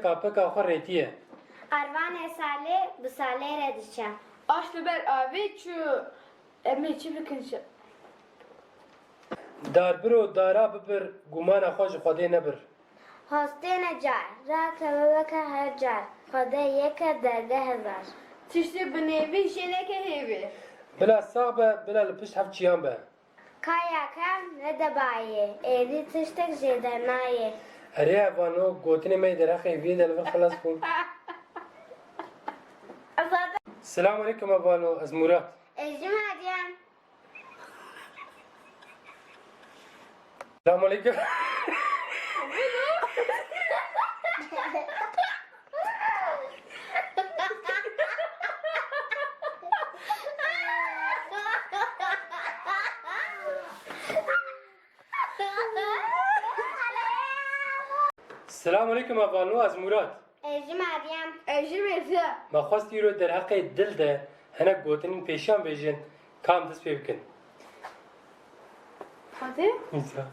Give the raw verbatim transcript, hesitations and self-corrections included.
Kapeka xwe rêtiye. Arvanê salê bi salê re diçe. Aş li ber avê çû, em ê çi bikin şi? Darbiro dara bibir, gumana xwe ji Xwedê nebir. Hostê necar, rakeve weke her car, Xwedê yek e, dergeh hezar. Tiştê bi nêvî jê neke hêvî. Bila sax be, bila li pişt hev çiyan be. Kaya kevn nede bayê, êdî tiştek jê dernayê. Erê Vano, gotinê me yê derheqê vê de li vir xilas bû. Azade. Selamun aleykum Vano, ez Murat. Ez jî Meryem. Selamun aleykum. Selamun aleykum Vano, ez Murat. Ez jî Meryem. Ez jî Mirza. Me xwest îro derheqê dil de hinek gotinên pêşiyan bêjin, ka em dest pê bikin. Hadi. Îsa.